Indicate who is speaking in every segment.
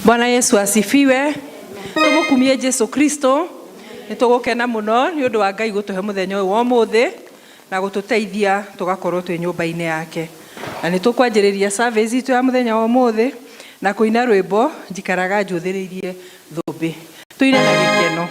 Speaker 1: Bwana Yesu asifiwe. Tumukumie Jesu Kristo. Nitugukena muno ni undu wa Ngai gutuhe muthenya uyu wa umuthi na gututeithia tugakorwo twi nyumba-ini yake. Na nitukwanjiriria service itu ya muthenya wa umuthi na kuina rwimbo njikaraga njuthiriirie thumbi. Tuine na gikeno.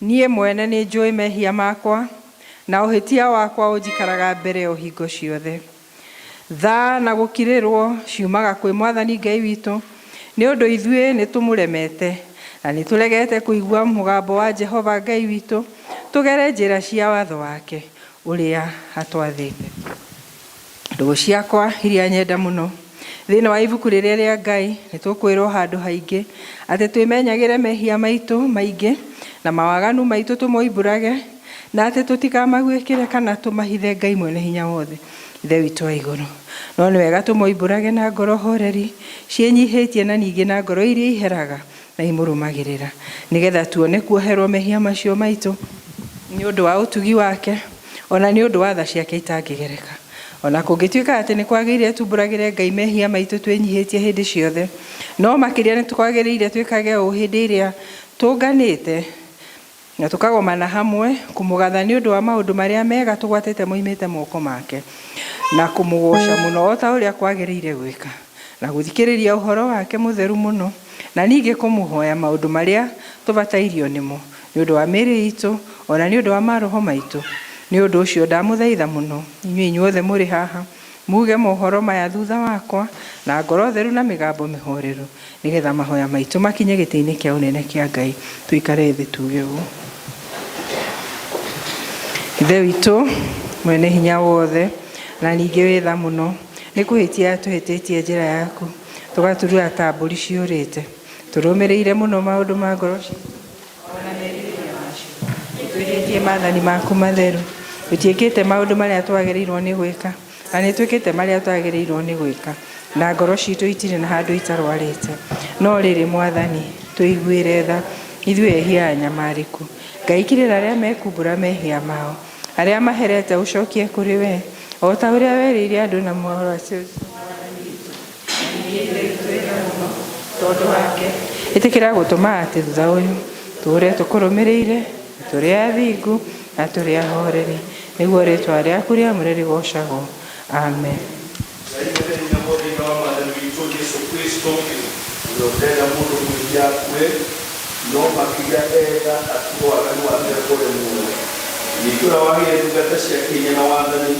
Speaker 1: Niĩ mwene nĩ njũĩ mehia makwa na ũhĩtia wakwa ũnjikaraga mbere o hingo ciothe. Tha na gũkirĩrwo ciumaga kwĩ Mwathani Ngai witũ, nĩ ũndũ ithuĩ nĩ tũmũremete na nĩ tũregete kũigua mũgambo wa Jehova Ngai witũ tũgere njĩra cia watho wake ũrĩa atwathĩte. Ndũgũ ciakwa iria nyenda mũno, thĩinĩ wa ibuku rĩrĩa rĩa Ngai nĩ tũkwĩrwo handũ haingĩ atĩ twĩmenyagĩre mehia maitũ maingĩ na mawaganu maitũ tũmoimbũrage na atĩ tũtikamaguĩkĩre kana tũmahithe Ngai mwene hinya wothe Ithe witũ wa igũrũ. No nĩ wega tũmoimbũrage na ngoro horeri ciĩnyihĩtie na ningĩ na ngoro iria iheraga na imũrũmagĩrĩra, nĩgetha tuone kuoherwo mehia macio maitũ nĩ ũndũ wa ũtugi wake ona nĩ ũndũ wa tha ciake itangĩgereka. Ona kũngĩtuĩka atĩ nĩ kwagĩrĩire tumbũragĩre Ngai mehia maitũ twĩnyihĩtie hĩndĩ ciothe, no makĩria nĩ kwagĩrĩire twĩkage ũũ hĩndĩ ĩrĩa tũnganĩte na tũkagomana hamwe kũmũgatha nĩ ũndũ wa maũndũ marĩa mega tũgwatĩte moimĩte moko make, na kũmũgoca mũno o ta ũrĩa kwagĩrĩire gwĩka, na gũthikĩrĩria ũhoro wake mũtheru mũno, na ningĩ kũmũhoya maũndũ marĩa tũbatairio nĩmo nĩ ũndũ wa mĩĩrĩ itũ ona nĩ ũndũ wa maroho maitũ. Nĩ ũndũ ũcio ndamũthaitha mũno inyuĩ inyuothe mũrĩ haha muge mohoro maya thutha wakwa na ngoro theru na mĩgambo mĩhoreru, nĩgetha mahoya maitũ makinye gĩtĩ-inĩ kĩa ũnene kĩa Ngai. Tũikare thĩ tuge ũũ: Ithe witũ mwene hinya wothe na ningĩ wĩ tha mũno, nĩ kũhĩtia tũhĩtĩtie njĩra yaku, tũgaturura ta mbũri ciũrĩte. Tũrũmĩrĩire mũno maũndũ ma ngoro citũ ona merirĩria macio. Nĩtwĩhĩtie maathani maku matheru, tũtiĩkĩte maũndũ marĩa twagĩrĩirwo nĩ gwĩka, na nĩtwĩkĩte marĩa twagĩrĩirwo nĩ gwĩka, na ngoro citũ itirĩ na handũ itarwarĩte. No rĩrĩ Mwathani, tũiguĩre tha ithuĩ ehia anyamarĩku. Ngai kirĩra arĩa mekumbũra mehia mao, arĩa maherete ũcokie kũrĩ we, O ta ũrĩa werĩire andũ na mohoro acio tondũ wake ĩtĩkĩra gũtũma atĩ thutha ũyũ tũũre tũkũrũmĩrĩire tũrĩ athingu na tũrĩ ahoreri nĩguo rĩtwa rĩaku rĩamũre rĩgoocagwo. Amen.
Speaker 2: Ngai mwene hinya wothe Ithe wa Mwathani witũ Jesu Kristo, ũrĩa ũtenda mũndũ mwĩhia akue, no makĩria enda atigwo waganu wake akũre muoyo. Ningĩ ũrĩa waheire ndungata ciake hinya na wathani,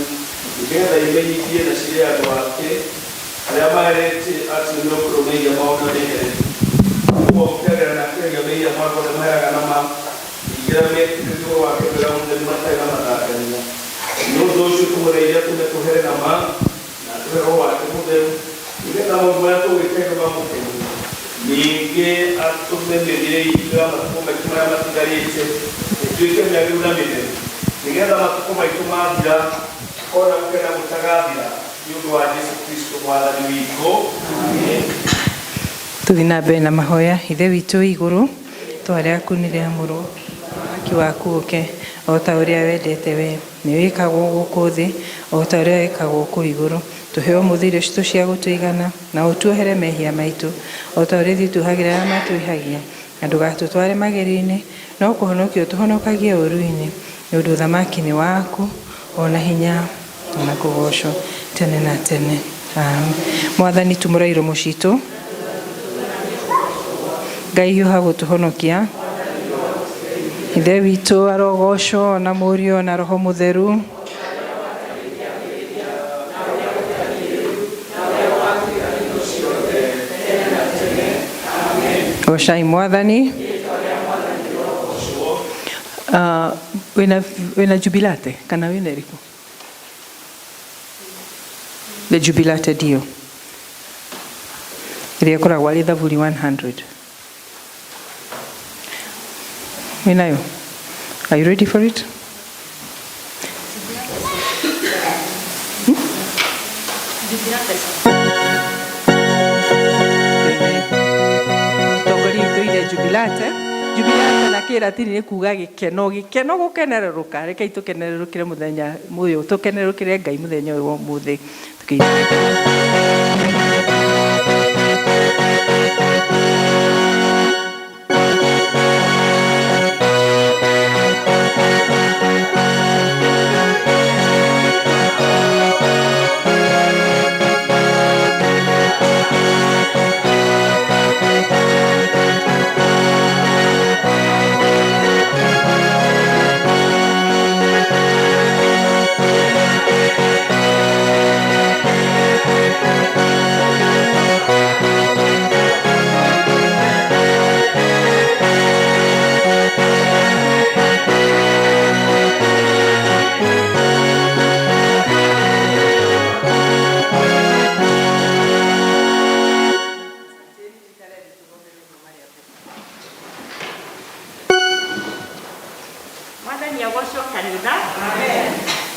Speaker 2: nĩgeetha imenyithie na ciĩre andũ ake arĩa maheretie atĩ nĩmekũrwo mehia mao na mehere. Ũguo gũkĩagĩra na akĩaria mehia ma andũ arĩa maheraga na ma, ningĩ arĩa metĩkĩtie ũhoro wake mwega mũtheru matarĩ na mathangania. Nĩ ũndũ ũcio tũmũthaithe atũme tũhere na ma, na atũhe Roho wake Mũtheru, nĩgeetha maũndũ marĩa tũgwĩka ithuĩ mamũkenie. Ningĩ atũme mĩthiĩre iitũ ya matukũ maitũ marĩa matigarĩte ĩtuĩke mĩagĩrĩru na mĩtheru, nĩgeetha matukũ maitũ maathira, tũkoona gũkena gũtagathira, nĩ ũndũ wa Jesũ Kristũ Mwathani witũ. Amen.
Speaker 1: Tũthiĩ na mbere na mahoya. Ithe witũ wĩ igũrũ, rĩtwa rĩaku nĩ rĩamũrwo, ũthamaki waku ũke, o ta ũrĩa wendete we, nĩ wĩkagwo gũkũ thĩ o ta ũrĩa wĩkagwo kũu igũrũ. Tũhe ũmũthĩ irio citũ cia gũtũigana, na ũtuohere mehia maitũ, o ta ũrĩa ithuĩ tuohagĩra arĩa matwĩhagia. Na ndũgatũtware magerio-inĩ, no kũhonokia ũtũhonokagie ũũru-inĩ. Nĩ ũndũ ũthamaki nĩ waku, o na hinya, o na kũgoocwo tene na tene. Amen. Mwathani tumũra iromo citũ. Ngai hiũha gũtũhonokia. Ithe witũ arogocwo na Mũriũ na Roho Mũtheru. Gocai Mwathani. Wĩna wĩna Jubilate kana wĩna ĩrĩkũ? The Jubilate Dio ĩrĩa ĩkoragwo arĩ thaburi 100. Wĩnayo? Are you ready for it? Tongoria itũ ire Jubilate. Jubilate na kĩratini nĩ kuga gĩkeno, gĩkeno gũkenerũrũka. Rekei tũkenerũrũkĩre mũthenya ũyũ, tũkenerũrũkĩre Ngai mũthenya ũyũ wa ũmũthĩ.
Speaker 3: Mwathani agocwo kanitha.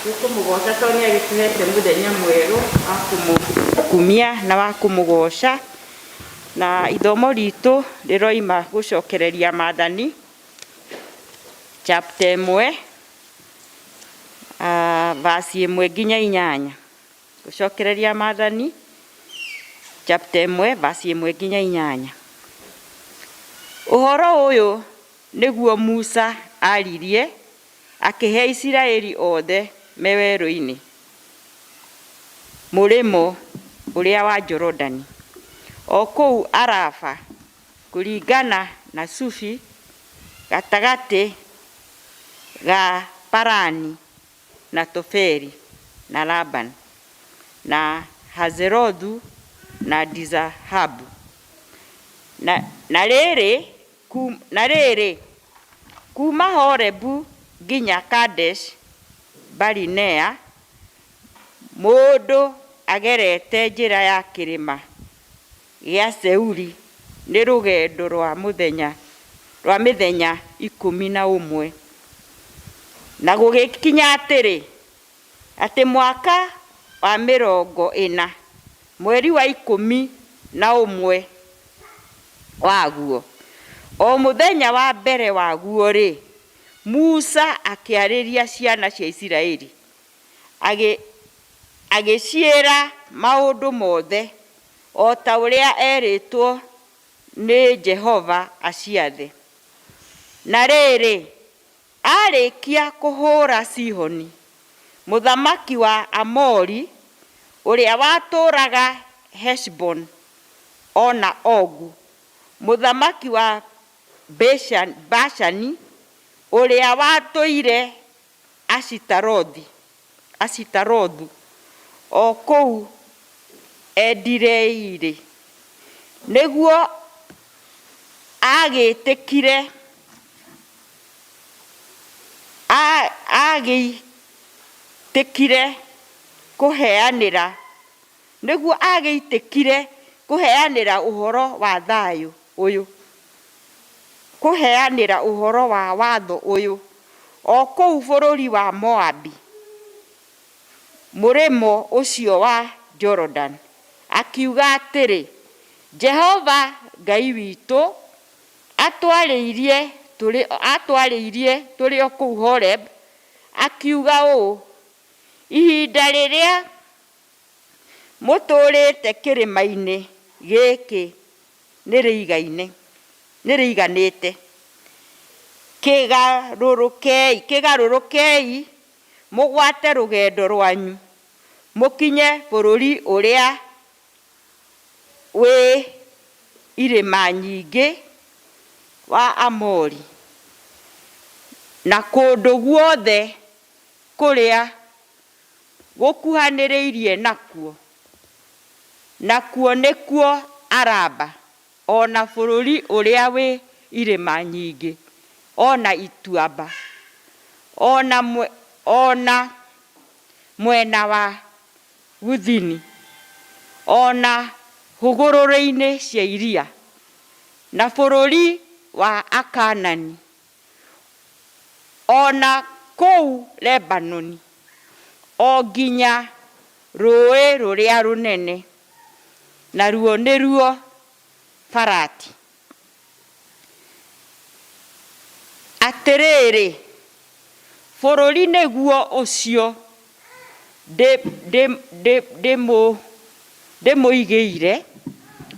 Speaker 3: Nĩtũmũgoca tondũ nĩ agĩtũhete mũthenya mwerũ wa kũmũkumia na wa kũmũgoca. Na ithomo ritũ rĩroima gũcokereria maathani chapter ĩmwe verse ĩmwe nginya inyanya. Gũcokereria maathani chapter ĩmwe verse ĩmwe nginya inyanya. Ũhoro ũyũ nĩguo Musa aaririe akĩhe Isiraeli othe me werũ-inĩ, mũrĩmo ũrĩa wa Jorodani, o kũu Araba, kũringana na Sufi, gatagatĩ ga Parani na Tofeli na Labani, na Hazerothu na Dizahabu. Na rĩrĩ, Na rĩrĩ, kuuma Horebu nginya Kadeshi-Barinea, mũndũ agerete njĩra ya kĩrĩma gĩa Seiri, nĩ rũgendo rwa mĩthenya 11. Na gũgĩkinya atĩrĩ, atĩ mwaka wa 40, mweri wa 11 waguo, o mũthenya wa mbere waguo-rĩ, Musa akĩarĩria ciana cia Isiraeli, Agĩciĩra maũndũ mothe o ta ũrĩa erĩtwo nĩ Jehova aciathe. Na rĩrĩ, aarĩkia kũhũra Sihoni, mũthamaki wa Aamori, ũrĩa watũũraga Heshiboni, o na Ogu, mũthamaki wa Bashani, ũrĩa watũire Ashitarothu, o kũu Edirei-rĩ, nĩguo agĩĩtĩkire kũheanĩra nĩguo agĩitĩkire kũheanĩra ũhoro wa thayũ ũyũ, kũheanĩra ũhoro wa watho ũyũ, o kũu bũrũri wa Moabi, mũrĩmo ũcio wa Jorodani, akiuga atĩrĩ, Jehova Ngai witũ atwarĩirie tũrĩ o kũu Horeb, akiuga ũũ, Ihinda rĩrĩa mũtũũrĩte kĩrĩma-inĩ gĩkĩ nĩrĩiganĩte, kĩgarũrũkei mũgwate rũgendo rwanyu, mũkinye bũrũri ũrĩa wĩ irĩma nyingĩ wa Aamori, na kũndũ guothe kũrĩa gũkuhanĩrĩirie nakuo, nakuo nĩkuo Araba, o na bũrũri ũrĩa wĩ irĩma nyingĩ, o na ituamba, o na mwena wa gũthini, o na hũgũrũrũ-inĩ cia iria, na bũrũri wa Akaanani, o na kũu Lebanoni, o nginya rũũĩ rũrĩa rũnene, naruo nĩruo Farati. Atĩrĩrĩ, bũrũri nĩguo ũcio ndĩmũigĩire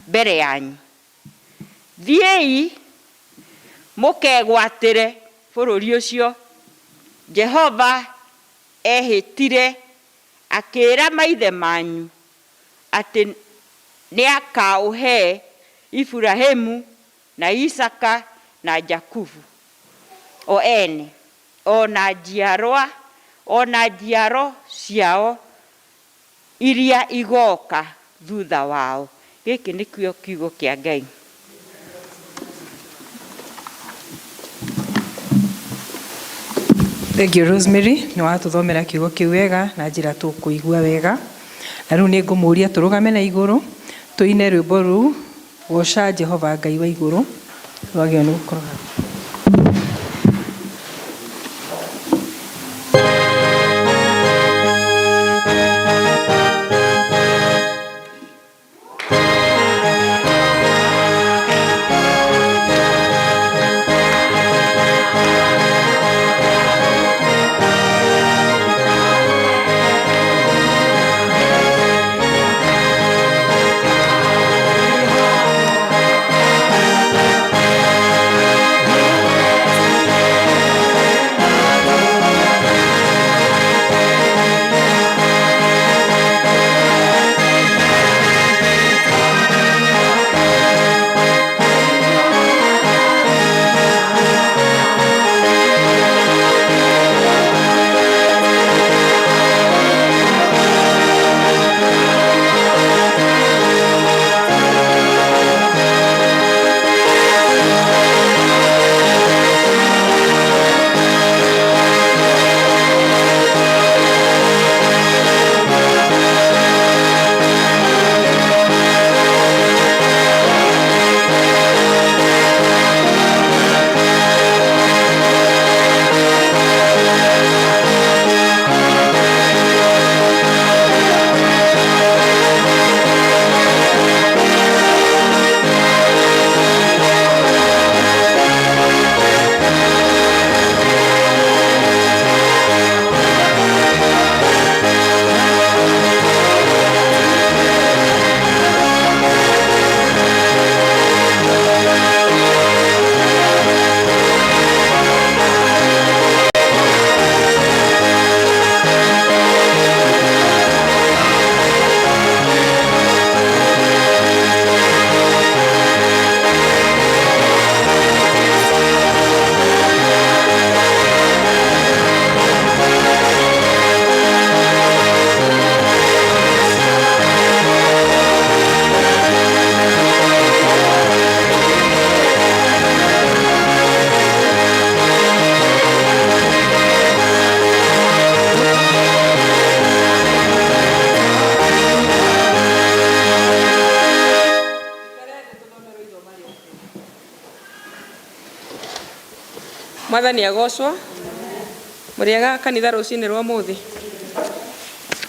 Speaker 3: mbere yanyu. Thiĩi mũkegwatĩre bũrũri ũcio Jehova eehĩtire akĩĩra maithe manyu atĩ nĩakaũhe Iburahĩmu, na Isaaka, na Jakubu o ene, o na njiarwa, o na njiaro ciao iria igooka thutha wao. Gĩkĩ nĩkĩo kiugo kĩa Ngai.
Speaker 1: Thank you Rosemary, nĩ watũthomera kiugo kĩu wega na njĩra tũkũigua wega. Na rĩu nĩ ngũmũria tũrũgame na igũrũ tũine rwĩmbo rũu goca Jehova Ngai wa igũrũ. Rwagĩrĩirwo nĩ gũkorwo haha.
Speaker 4: Mwathani agocwo. Mũrĩega kanitha rũcinĩ rwa ũmũthĩ.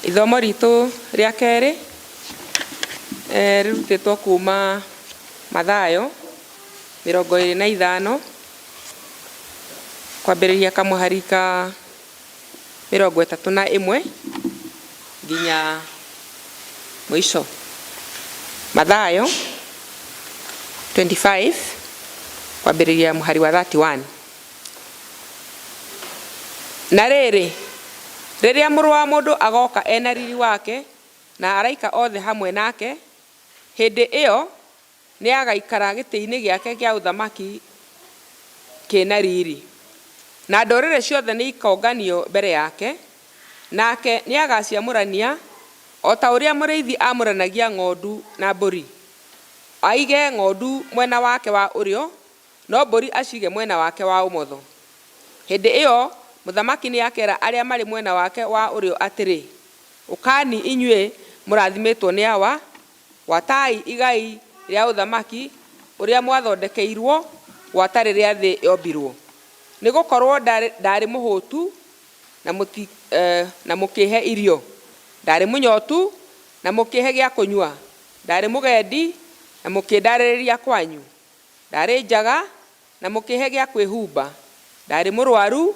Speaker 4: Ithomo ritũ rĩa kerĩ rĩrutĩtwo kuma Mathayo 25 kwambĩrĩria kamũhari ka 31 nginya mũico. Mathayo 25 kwambĩrĩria mũhari wa 31. Na rĩrĩ, rĩrĩa Mũrũ wa Mũndũ agoka e na riri wake, na araika othe hamwe nake, hĩndĩ ĩyo nĩagaikara gĩtĩ-inĩ gĩake kĩa ũthamaki kĩ na riri. Na ndũrĩrĩ ciothe nĩikonganio mbere yake, nake nĩagaciamũrania o ta ũrĩa mũrĩithi amũranagia ng'ondu na mbũri. Aige ng'ondu mwena wake wa ũrĩo, no mbũri acige mwena wake wa ũmotho. Hĩndĩ ĩyo mũthamaki nĩakera arĩa marĩ mwena wake wa ũrĩo atĩrĩ, 'Ũkani inyuĩ mũrathimĩtwo nĩ Awa, gwatai igai rĩa ũthamaki ũrĩa mwathondekeirwo gwata rĩrĩa thĩ yombirwo. Nĩgũkorwo ndaarĩ mũhũtu na mũkĩĩhe irio, ndaarĩ mũnyotu na mũkĩĩhe gĩa kũnyua, ndaarĩ mũgendi na mũkĩndarĩrĩria kwanyu, ndaarĩ njaga na mũkĩĩhe gĩa kwĩhumba, ndaarĩ mũrwaru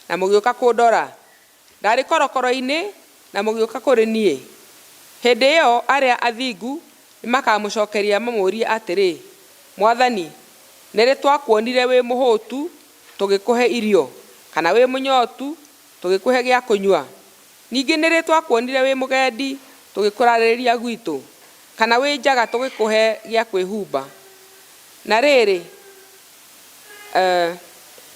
Speaker 4: na mũgĩũka kũndora, ndaarĩ korokoro-inĩ na mũgĩũka kũrĩ niĩ. Hĩndĩ ĩyo arĩa athingu nĩmakamũcookeria mamũũrie atĩrĩ, 'Mwathani, nĩ rĩ twakuonire wĩ mũhũtu tũgĩkũhe irio, kana wĩ mũnyotu tũgĩkũhe gĩa kũnyua? Ningĩ nĩ rĩ twakuonire wĩ mũgendi tũgĩkũrarĩrĩria gwitũ, kana wĩ njaga tũgĩkũhe gĩa kwĩhumba? Na rĩrĩ,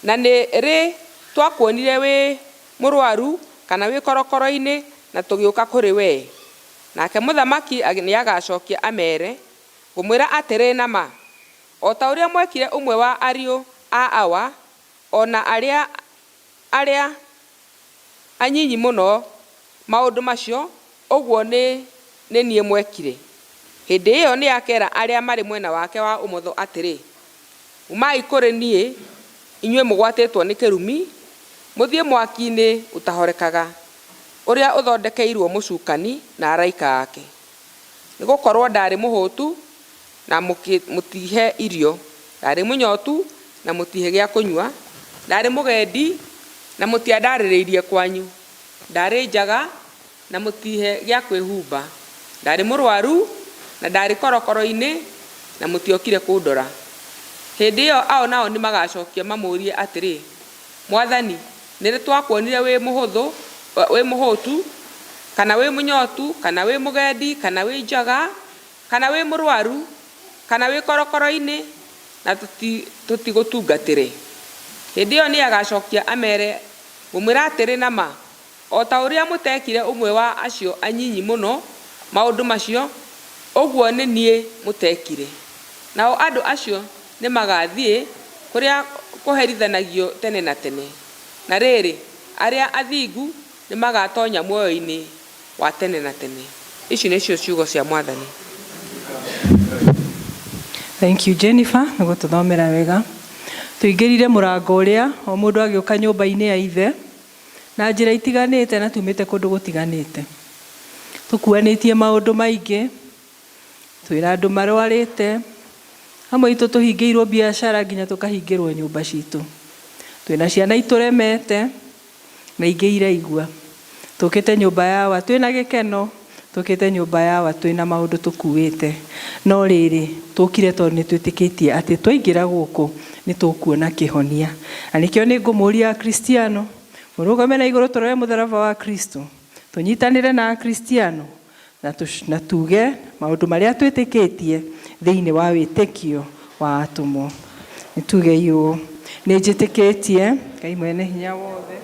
Speaker 4: na nĩ rĩ twakuonire wĩ mũrwaru kana wĩ korokoro-inĩ na tũgĩũka kũrĩ wee? Nake mũthamaki nĩagacokia ameere, 'Ngũmwĩra atĩrĩ na ma, o ta ũrĩa mwekire ũmwe wa ariũ a Awa, o na arĩa arĩa anyinyi mũno maũndũ macio, ũguo nĩ niĩ mwekire. Hĩndĩ ĩyo nĩakera arĩa marĩ mwena wake wa ũmotho atĩrĩ, 'Umai kũrĩ niĩ, inyuĩ mũgwatĩtwo nĩ kĩrumi, mũthiĩ mwaki-inĩ ũtahorekaga, ũrĩa ũthondekeirwo mũcukani na araika ake. Nĩgũkorwo ndaarĩ mũhũtu na mũtihe irio, ndaarĩ mũnyotu na mũtihe gĩa kũnyua, ndaarĩ mũgendi na mũtiandarĩrĩirie kwanyu, ndaarĩ njaga na mũtihe gĩa kwĩhumba, ndaarĩ mũrwaru na ndaarĩ korokoro-inĩ na mũtiokire kũndora. Hĩndĩ ĩyo ao nao nĩmagacokia mamũũrie atĩrĩ, 'Mwathani, nĩ rĩ twakuonire wĩ mũhũtu, kana wĩ mũnyotu, kana wĩ mũgendi, kana wĩ njaga, kana wĩ mũrwaru, kana wĩ korokoro-inĩ, na tũtigũtungatĩre? Hĩndĩ ĩyo nĩagacokia ameere, 'Ngũmwĩra atĩrĩ na ma, o ta ũrĩa mũtekire ũmwe wa acio anyinyi mũno maũndũ macio, ũguo nĩ niĩ mũtekire. Nao andũ acio nĩmagathiĩ kũrĩa kũherithanagio tene na tene, na rĩrĩ, arĩa athingu nĩmagatonya muoyo-inĩ wa tene na tene. Ici nĩcio ciugo cia Mwathani.
Speaker 1: Thank you, Jennifer, nĩ gũtũthomera wega. Tũingĩrire mũrango ũrĩa o mũndũ agĩũka nyũmba-inĩ ya ithe na njĩra itiganĩte na tumĩte kũndũ gũtiganĩte. Tũkuanĩtie maũndũ maingĩ, twĩna andũ marwarĩte, hamwe itũ tũhingĩirwo biacara nginya tũkahingĩrwo nyũmba citũ. Twĩna ciana itũremete na ingĩ iraigua. Tũkĩte nyũmba yawa twĩna gĩkeno, tũkĩte nyũmba yawa twĩna maũndũ tũkuĩte. No rĩrĩ, tũkire tondũ nĩ twĩtĩkĩtie atĩ twaingĩra gũkũ nĩ tũkuona kĩhonia. Na nĩkĩo nĩ ngũmũria Akristiano, mũrũgame na igũrũ tũrore mũtharaba wa Kristo. Tũnyitanĩre na Akristiano na tuge maũndũ marĩa twĩtĩkĩtie thĩinĩ wa wĩtĩkio wa atũmwo. Nĩ tuge ũũ, nĩ njĩtĩkĩtie Ngai mwene hinya wothe,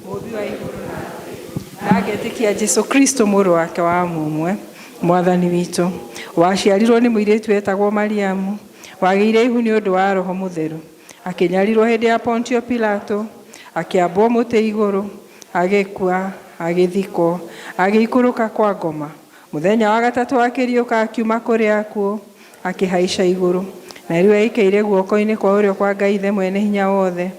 Speaker 1: mũũmbi wa igũrũ na thĩ, na ngetĩkia Jesu Kristo mũrũ wake wa mũmwe, Mwathani witũ, waciarirwo nĩ mũirĩtu wetagwo Mariamu, wagĩire ihu nĩ ũndũ wa Roho Mũtheru, akĩnyarirwo hĩndĩ ya Pontio Pilato, akĩambwo mũtĩ igũrũ, agĩkua, agĩthikwo, agĩikũrũka kwa ngoma. Mũthenya wa gatatũ akĩriũka akiuma kũrĩ akuũ, akĩhaica igũrũ, na rĩu aikaire guoko-inĩ kwa ũrĩo kwa Ngai Ithe mwene hinya wothe.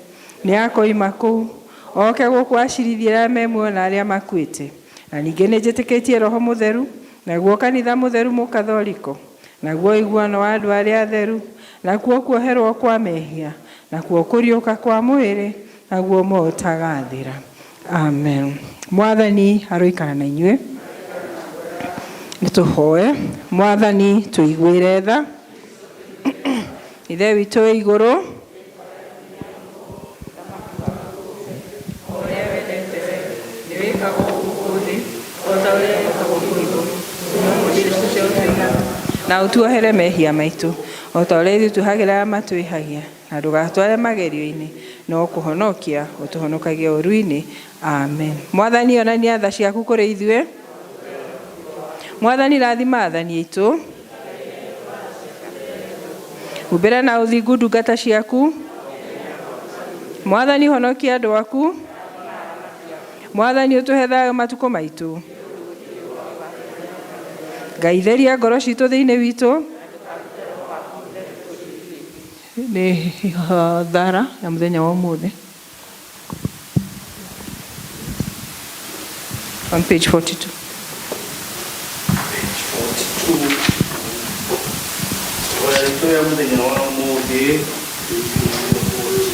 Speaker 1: Nĩ akoima kũu oke gũkũ acirithie arĩa me muoyo na arĩa makuĩte. Na ningĩ nĩ njĩtĩkĩtie Roho Mũtheru, naguo kanitha mũtheru mũkatholiko, naguo ũiguano wa andũ arĩa atheru, nakuo kuoherwo kwa mehia, nakuo kũriũka kwa mwĩrĩ, naguo muoyo ũtagathira. Amen. Mwathani aroikara na inyuĩ. Nĩ tũhoe. Mwathani tũiguĩre tha. Ithe witũ wĩ igũrũ, na ũtuohere mehia maitũ o ta ũrĩa ithuĩ tuohagĩra arĩa matwĩhagia, na ndũgatware magerio-inĩ, no kũhonokia ũtũhonokagia ũũru-inĩ. Amen. Mwathani onania tha ciaku kũrĩ ithuĩ. Mwathani rathima athani aitũ. Humbĩra na ũthingu ndungata ciaku. Mwathani honokia andũ aku. Mwathani ũtũhe thayũ matukũ maitũ. Ngai theria ngoro citũ thĩinĩ witũ. Nĩ thara ya mũthenya wa ũmũthĩ. On page 42.
Speaker 2: Page 42. Ihoya ritũ rĩa mũthenya wa ũmũthĩ, page 42.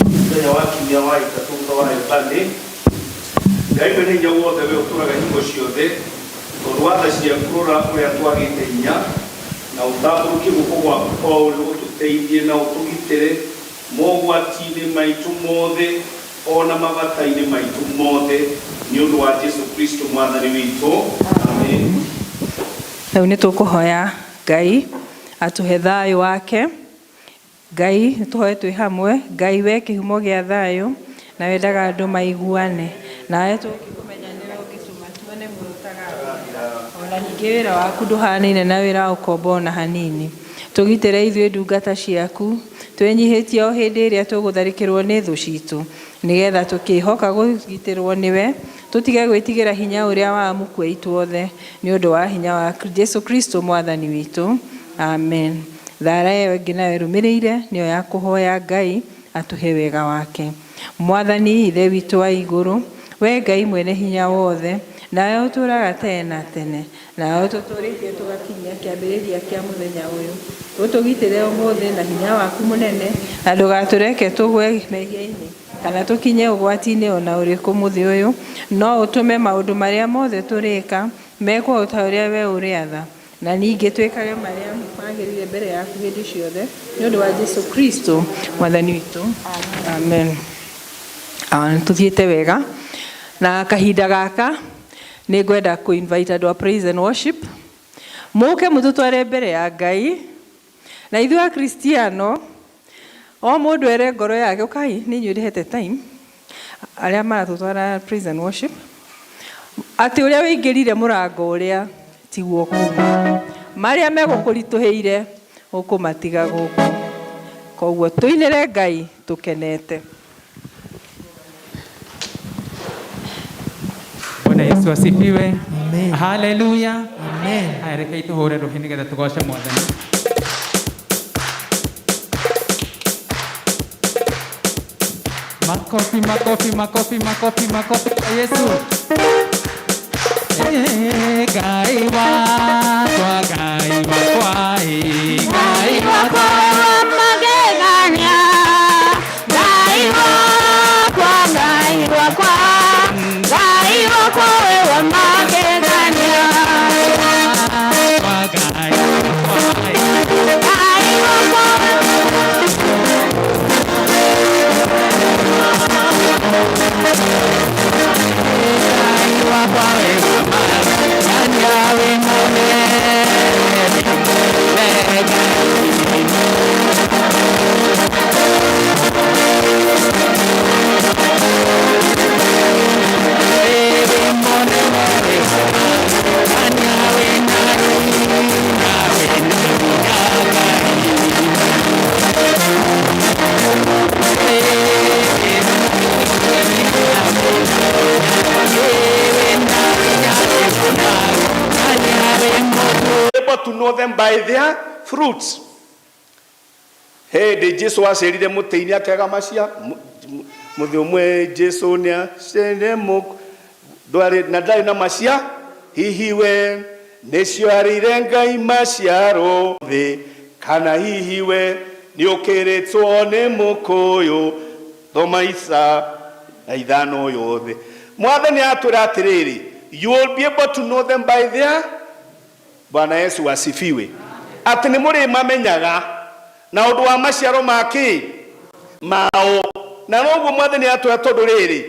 Speaker 2: Mũthenya wa kiumia wa ĩtatũ thutha wa Epani. Ngai mwene hinya wothe we ũtũraga hingo ciothe, tondũ wa tha ciaku rora ũrĩa twagĩte hinya, na ũtambũrũkie guoko gwaku kwa ũrĩo ũtũteithie na ũtũgitĩre mogwati-inĩ maitũ mothe o na mabata-inĩ maitũ mothe, nĩ ũndũ wa Jesu Kristo Mwathani witũ. Amen.
Speaker 1: Rĩu nĩ tũkũhoya Ngai atũhe thayũ wake. Ngai nĩ tũhoe twĩ hamwe. Ngai we kĩhumo gĩa thayũ na wendaga andũ maiguane, nawe tũngĩkũmenya nĩwe ũngĩtũma tuone muoyo ũtagathira. Ona ningĩ wĩra waku ndũhanaine na wĩra wa ũkombo ona hanini. Tũgitĩre ithuĩ ndungata ciaku, twĩnyihĩtie o hĩndĩ ĩrĩa tũgũtharĩkĩrwo nĩ thũ citũ, nĩgetha tũkĩhoka kũgitĩrwo nĩwe, tũtige gwĩtigĩra hinya ũrĩa wa amuku aitũ othe, nĩ ũndũ wa hinya wa Jesu Kristo Mwathani witũ. Amen. Thara ĩyo ĩngĩ nayo ĩrũmĩrĩire nĩyo ya kũhoya Ngai atũhe wega wake. Mwathani Ithe witũ wa igũrũ, we Ngai mwene hinya wothe, nawe ũtũũraga tene na tene, nawe ũtũtũũrĩtie tũgakinyia kĩambĩrĩria kĩa mũthenya ũyũ. Ũtũgitĩre ũmũthĩ na hinya waku mũnene, na ndũgatũreke tũgwe mehia-inĩ kana tũkinye ũgwati-inĩ ona ũrĩkũ mũthĩ ũyũ, no ũtũme maũndũ marĩa mothe tũrĩka mekwo o ta ũrĩa we ũrĩatha, na ningĩ twĩkage marĩa magĩrĩire mbere yaku hĩndĩ ciothe, nĩ ũndũ wa Jesu Kristo Mwathani witũ. Amen. Nĩ tũthiĩte wega na kahinda gaka nĩ ngwenda kũ invite andũ a praise and worship mũke mũtũtware mbere ya Ngai. Na ithuĩ Akristiano, o mũndũ ere ngoro yake ũkai, nĩ inyuĩ ndĩhete time arĩa maratũtwara praise and worship, atĩ ũrĩa wĩingĩrire mũrango ũrĩa tiguo kuma, marĩa megũkũritũhĩire ũkũmatiga gũkũ. Koguo tũinĩre Ngai tũkenete.
Speaker 5: Bwana Yesu asifiwe.
Speaker 6: Amen.
Speaker 5: Haleluya.
Speaker 6: Amen.
Speaker 5: Haya, rekei tũhũre rũhĩ nĩgetha tũgoce Mwathani. Makofi, makofi, makofi, makofi, makofi kwa Yesu. Eh, Ngai wakwa, Ngai wakwa, eh, Ngai wakwa.
Speaker 3: Magegania, Ngai wakwa, Ngai wakwa, Ngai wakwa we wa magegania.
Speaker 5: Wakwa, Ngai wakwa, eh.
Speaker 3: Ngai wakwa.
Speaker 5: Ngai wakwa we wa magegania, wĩ mũnene, mũnene Ngai. Wĩ mũnene, wĩ wa magegania, wĩ na hinya, wĩ na hinya Ngai.
Speaker 2: Able to know them by their fruits. Hĩndĩ Jesu acerire mũtĩ-inĩ akĩaga macia mũthĩ ũmwe Jesu nĩacerire ndwarĩ na ndarĩ na macia hihi we nĩciarĩire Ngai maciaro thĩ kana hihi we nĩũkĩrĩtwo nĩ mũkũyũ thoma Isa na ithano yothe. Mwathani atwĩra atĩrĩrĩ, you will be able to know them by their. Bwana Yesu asifiwe. Atĩ nĩ mũrĩmamenyaga na ũndũ wa maciaro ma kĩ mao. Na noguo Mwathani atwĩra tondũ rĩrĩ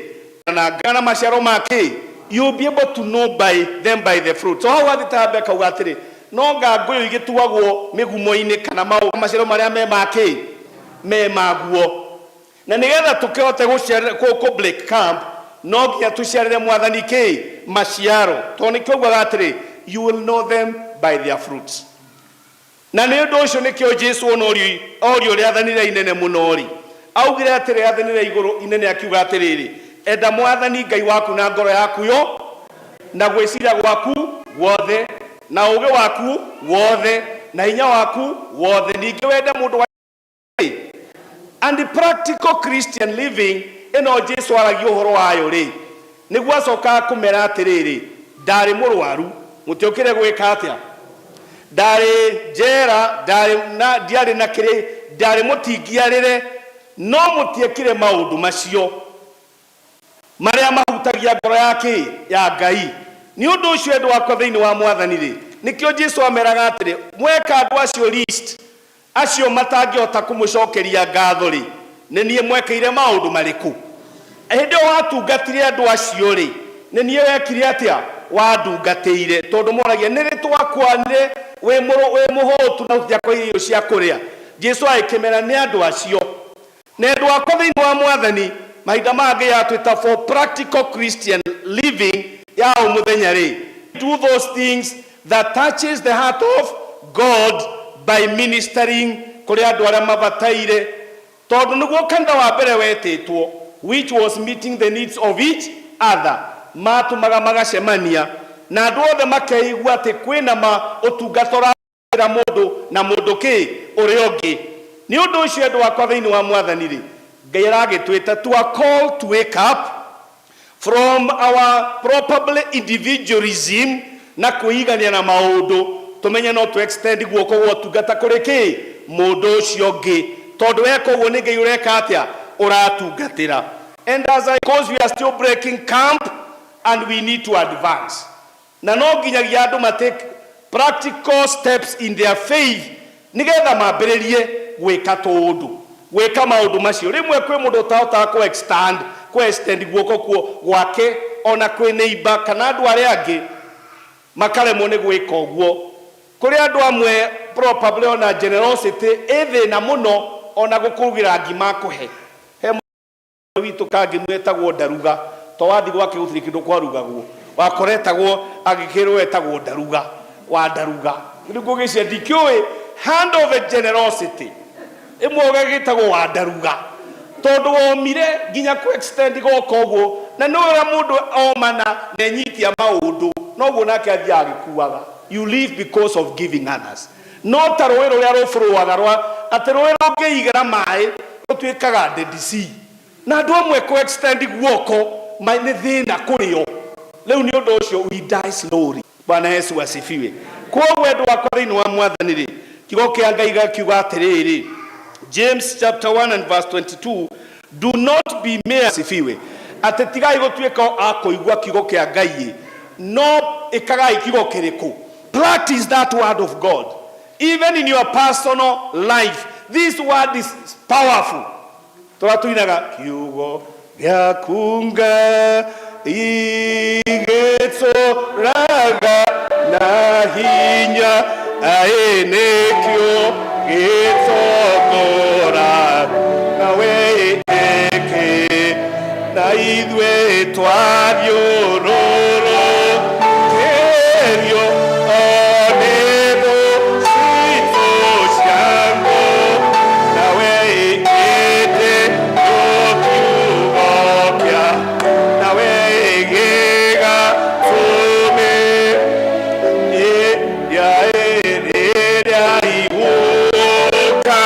Speaker 2: na ngana maciaro ma kĩ, you will be able to know by them by the fruit. So hau athĩ ta kauga atĩrĩ, no nga ngũyũ igĩtuagwo mĩgumo-inĩ kana maciaro marĩa me ma kĩ me maguo. Na nĩgetha tũkĩhote gũciarĩra kũ break camp, no nginya tũciarĩre Mwathani kĩ maciaro, tondũ nĩkĩo augaga atĩrĩ, you will know them by their fruits. Na nĩ ũndũ ũcio nĩkĩo Jesu ona orio rĩathani rĩa inene mũno rĩ, augire atĩ rĩathani rĩa igũrũ inene, akiuga atĩrĩrĩ, enda Mwathani Ngai waku na ngoro yaku yo na gwĩciria gwaku guothe na ũũgĩ waku wothe na hinya waku wothe, ningĩ wende mũndũ wa. And the practical Christian living ĩno Jesu aragia ũhoro wayo rĩ, nĩguo acokaga kũmera atĩrĩrĩ, ndarĩ mũrwaru mũtiokire gwĩka atĩa, ndarĩ njera, ndarĩ na ndiarĩ na kĩrĩ, ndarĩ mũtingiarĩre, no mũtiekire maũndũ macio marĩa mahutagia ngoro ya kĩ ya Ngai. Nĩ ũndũ ũcio endwa akwa thĩinĩ wa Mwathani rĩ, nĩkĩo Jesu ameraga atĩrĩ, mweka andũ acio list acio matangĩhota kũmũcokeria ngatho rĩ, nĩ niĩ mwekĩire maũndũ marĩkũ? Hĩndĩ ĩyo watungatire andũ acio rĩ, nĩ niĩ wekire atĩa wandungatĩire? Tondũ moragia, nĩ rĩ twakwanire wĩ mũhũtu na tũtiakũhe irio cia kũrĩa? Jesu agĩkĩmera nĩ andũ acio. Na endwa akwa thĩinĩ wa Mwathani, mahinda mangĩ yatwĩta for practical Christian living ya o mũthenya rĩ, do those things that touches the heart of God by ministering kũrĩ andũ arĩa mabataire, tondũ nĩguo kanitha wa mbere wetĩtwo, which was meeting the needs of each other. Matũmaga magacemania na andũ othe makeigua atĩ kwĩna ma ũtungata ũra mũndũ na mũndũ kĩ ũrĩa ũngĩ. Nĩ ũndũ ũcio endwa akwa thĩinĩ wa Mwathani rĩ, Ngai aragĩtwĩta to a call to wake up from our probably individualism na kwĩigania na maũndũ, tũmenye no tũ extend guoko gwa ũtungata kũrĩ kĩ mũndũ ũcio ũngĩ, tondũ weka ũguo nĩ Ngai ũreka atĩa ũratungatĩra. And as I, because we are still breaking camp and we need to advance, na no nginyagia andũ ma take practical steps in their faith nigetha mambĩrĩrie gwĩka tũũndũ gwĩka maũndũ macio. Rĩmwe kwĩ mũndũ ũtahotaga kũ extend guoko kuo gwake ona kwĩ neighbor kana andũ arĩa angĩ, makaremwo nĩ gwĩka ũguo. Kũrĩ andũ amwe probably ona generosity ĩ thĩna mũno, ona gũkũrugĩra ngima akũhe. He witũ kangĩ mwetagwo Ndaruga, to wathi gwake gũtirĩ kĩndũ kwarugagwo, wakoretagwo agĩkĩrwo etagwo Ndaruga wa Ndaruga. Rĩu ngũgĩcia ndikĩũĩ hand of a generosity ĩmwe ũgagĩtagwo wa Ndaruga, tondũ womire nginya kũ extend goka ũguo, na nĩ ũrĩa mũndũ omana na enyitia maũndũ noguo nake athiaga agĩkuaga. You live because of giving others, no ta rũĩ rũrĩa rũbũrũaga rwa atĩ rũĩ rũngĩigĩra maĩ rũtuĩkaga Dead Sea, na andũ amwe kũ extend guoko nĩ thĩna kũrĩ o rĩu. Nĩ ũndũ ũcio we die slowly. Bwana Yesu asifiwe. Kwoguo andũ akwa thĩinĩ wa Mwathani rĩ, kiugo kĩa Ngai gakiuga atĩrĩrĩ, James chapter 1 and verse 22, do not be mere. Asifiwe. Atĩ tigai gũtuĩka a kũigua kiugo kĩa Ngai, no ĩkagai kiugo kĩrĩkũ? Practice that word of God even in your personal life. This word is powerful. Tũratuinaga kiugo gĩaku Ngai gĩtũraga na hinya, aĩ nĩkĩo gĩtongora na wĩtĩkĩ na ithuĩ twathiũrũrũkĩrio o nĩ thũ citũ cia ngũ na wĩtĩkĩ kiugo kĩa na wĩgĩgatũmĩ ĩrĩa ĩrĩa igũka.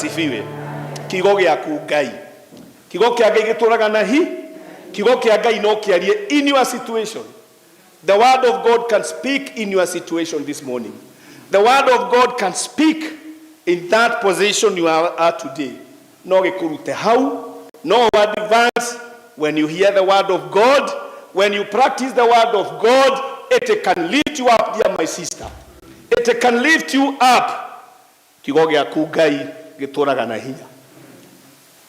Speaker 2: Asifiwe. Kiugo gĩaku Ngai, kiugo kĩa Ngai gĩtũraga na hi kiugo kĩa Ngai no kĩarie in your situation. The word of God can speak in your situation this morning. The word of God can speak in that position you are at today. No gĩkũrute hau, no advance when you hear the word of God, when you practice the word of God, it can lift you up, dear my sister. It can lift you up. Kiugo gĩaku Ngai gĩtũraga na hinya.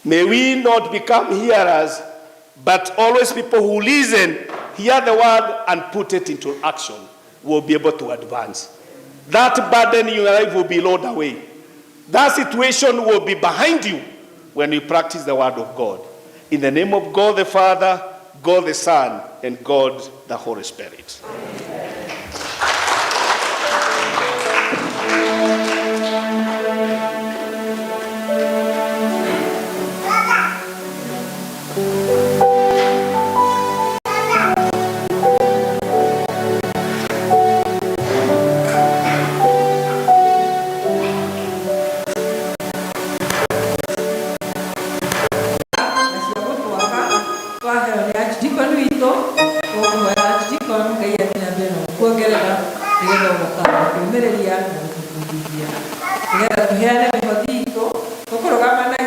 Speaker 2: May we not become hearers, but always people who listen, hear the word, and put it into action will be able to advance. That burden in your life will be rolled away. That situation will be behind you when you practice the word of God. In the name of God the Father, God the Son, and God the Holy Spirit.
Speaker 1: Na cia gũtwaka twaheo nĩ archdeacon witũ. Tũkũhoya archdeacon Ngai athiĩ na mbere na gũkuongerera nĩgetha ũgũkamũtũmĩrĩria na gũtũbundithia nĩgetha tũheane mĩhothi itũ tũkũrũgama na.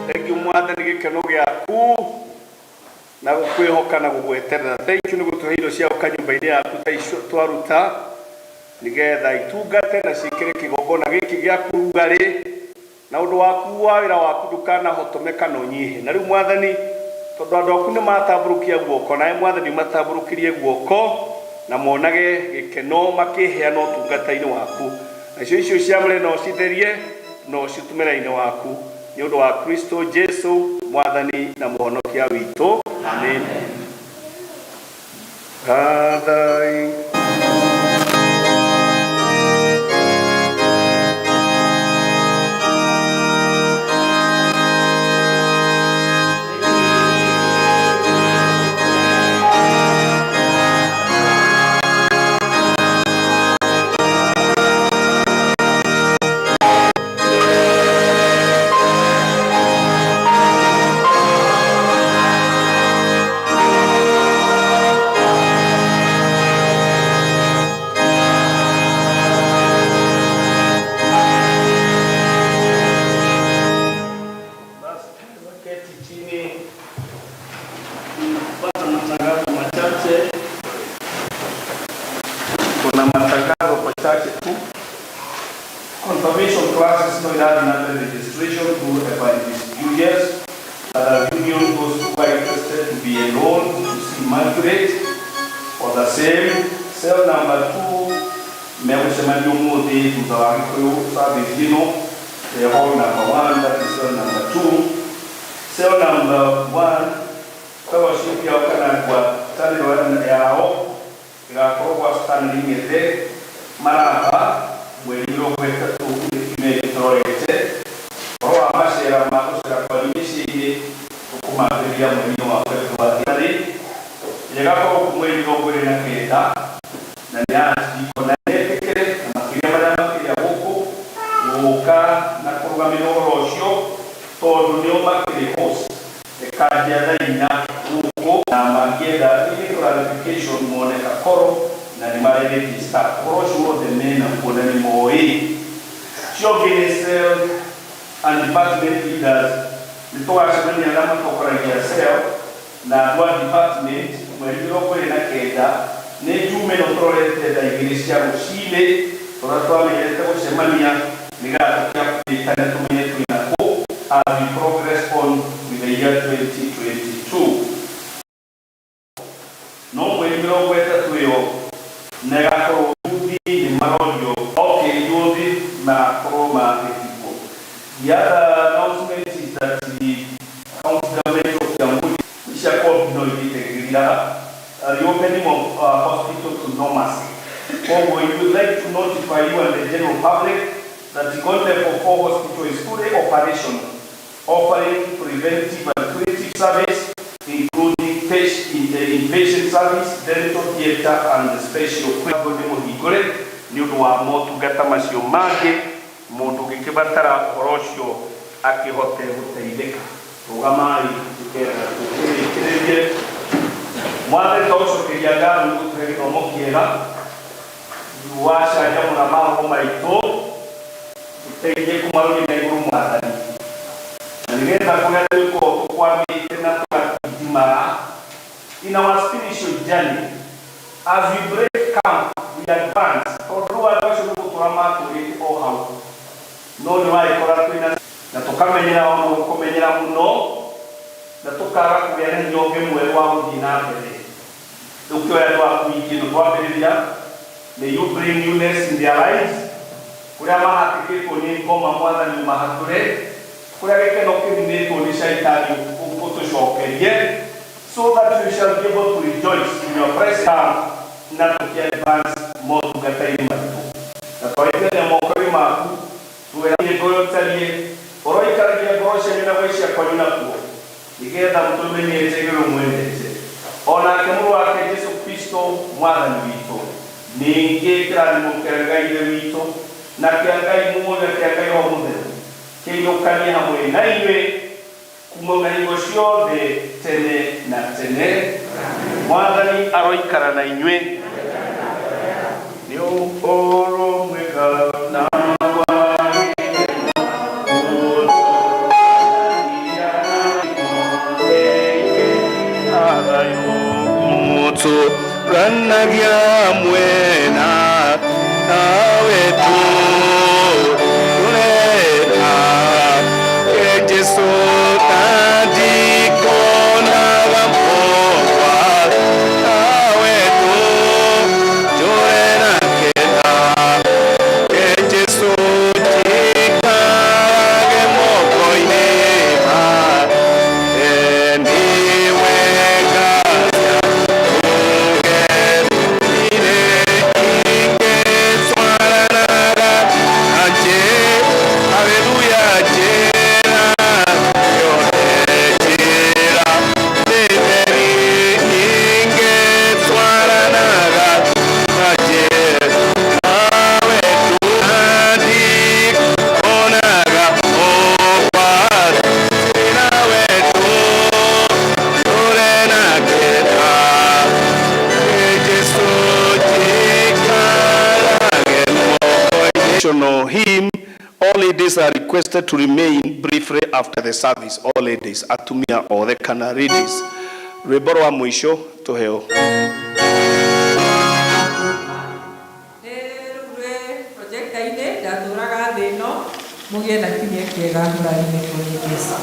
Speaker 2: Thank you, Mwathani, gĩkeno gĩaku na gũkwĩhoka na gũgweterera. Thank you nĩ gũtũhe indo cia gũka nyũmba-inĩ yaku ta icio twaruta nĩgetha itungate na ciĩkĩre kĩgongona gĩkĩ gĩaku rugarĩ na ũndũ waku wa wĩra waku ndũkanahotome kana ũnyihe. Na rĩu Mwathani, tondũ andũ aku nĩ matambũrũkia guoko, nawe Mwathani matambũrũkĩrie guoko. Na monage gĩkeno makĩheana ũtungata-inĩ waku. Nacio icio ciamũre no citherie no citumĩra-inĩ waku nĩ ũndũ wa Kristo Jesu mwathani na mũhonokia witũ. Amen. Gathai. Basi keti chini pata matangazo machache. Kuna matangazo machache tu. Confirmation classes no irathi na mbere registration through Evangelist Julius. Other union, those who are interested to be enrolled to see Margaret for the same. Cell number 2 megũcemania ũmũthĩ thutha wa Gĩkũyũ service ĩno. The hall number 1, that is cell number 2. Cell number 1, fellowship yao kana ngwatanĩro yao ĩgakorwo gwa Stanley Ng'ethe Maraba mweri 30 nĩ kiumia gĩkĩ tũrorete. Ũhoro wa macera ma gũcera kwanyu mĩciĩ-inĩ tũkũmambĩrĩria mweri-inĩ wa February ĩgakorwo mweri 29 na nĩ ya na etĩkĩre na makĩria marĩa makĩria gũkũ gũka na kũrũgamĩrĩra ũhoro ũcio tondũ nĩo makĩrĩ host ĩkanjia thaa 4 gũkũ na mangĩenda any clarification mone Kakoro na nĩ maregister ũhoro ũcio wothe mena kuo na nĩ moĩ. Cio ũngĩ nĩ cell and department leaders. Nĩ tũgacemania na matongoragia cell na andũ a department mweri 29 nĩ njume ĩno tũrorete thaa 2 cia rũcinĩ tũrĩa twamenyerete gũcemania nĩgetha tũkĩupdate tũmenye twĩna kũ as we progress on with the year 2022. No mweri 30 ĩyo na ĩgakorwo yuthi nĩ marorio, okay, yuthi magakorwo magĩthikwo. The other announcement is that the county government of Kiambu cia no ithiĩte gĩgĩthiraga, the opening of hospital to normalcy. Koguo we would like to notify you and the general public that the Tigoni Level 4 Hospital is fully operational, offering preventive and curative service, including patient, the inpatient service, dental theatre, and the special nĩ mũhingũre nĩ ũndũ wa motungata macio mangĩ mũndũ ũngĩkĩbatara ũhoro ũcio akĩhote gũteithĩka. Rũgamai nĩgetha tũkĩrĩkĩrĩrie. Mwathani, twagũcokeria ngatho nĩ gũtũhe gĩthomo kĩega wacanjamũra maroho maitũ tũteithie kũmarũria na igũrũ Mwathani na nĩgetha kũrĩa twĩkorwo tũkwamĩte na tũgatindimara in our spiritual journey. As we break camp, we advance tondũ rĩu andũ acio nĩ gũtũra matũrĩte o hau no nĩ wagĩkora twĩna na tũkamenyera ona gũkũmenyera mũno na tũkaga kũgĩa na hinya ũngĩ mwerũ wa gũthiĩ na mbere. Rĩu kĩoya andũ aku wiki ĩno twambĩrĩria, may you bring newness in their lives. Kũrĩa mahatĩkĩtwo nĩ ngoma, Mwathani, ũmahatũre. Kũrĩa gĩkeno kĩninĩtwo nĩ caitani, ũtũcokerie so that we shall be able to rejoice in your presence na tũkĩ advance motungata-inĩ maitũ na twarĩkĩrĩria moko-inĩ maku twĩra ngoro ĩtariĩ ũroikaragia ngoro cianyu na gwĩcia kwanyu nakuo nĩgetha mũtũmenyete igũrũ mwendete onake mũrũ wake Jesu Kristo mwathani witũ. Ningĩ kĩrathimo kĩa Ngai Ithe witũ na kĩa Ngai Mũriũ na kĩa Ngai Roho Mũtheru kĩinũkanie hamwe na inyuĩ kuma na hingo ciothe tene na tene. Mwathani aroikara na inyuĩ. Nĩ ũhoro mwega na Ranagia mwena nawe turena ke Jesu tandikonaga mokwa nawe. national hymn. All ladies are requested to remain briefly after the service. All ladies, atumia othe kana ladies. Rwĩmbo rwa mũico tũheo.
Speaker 1: Projector-inĩ ndatũraga thĩ ĩno mũgĩe na kiumia kĩega mũrathimĩtwo nĩ Jesũ.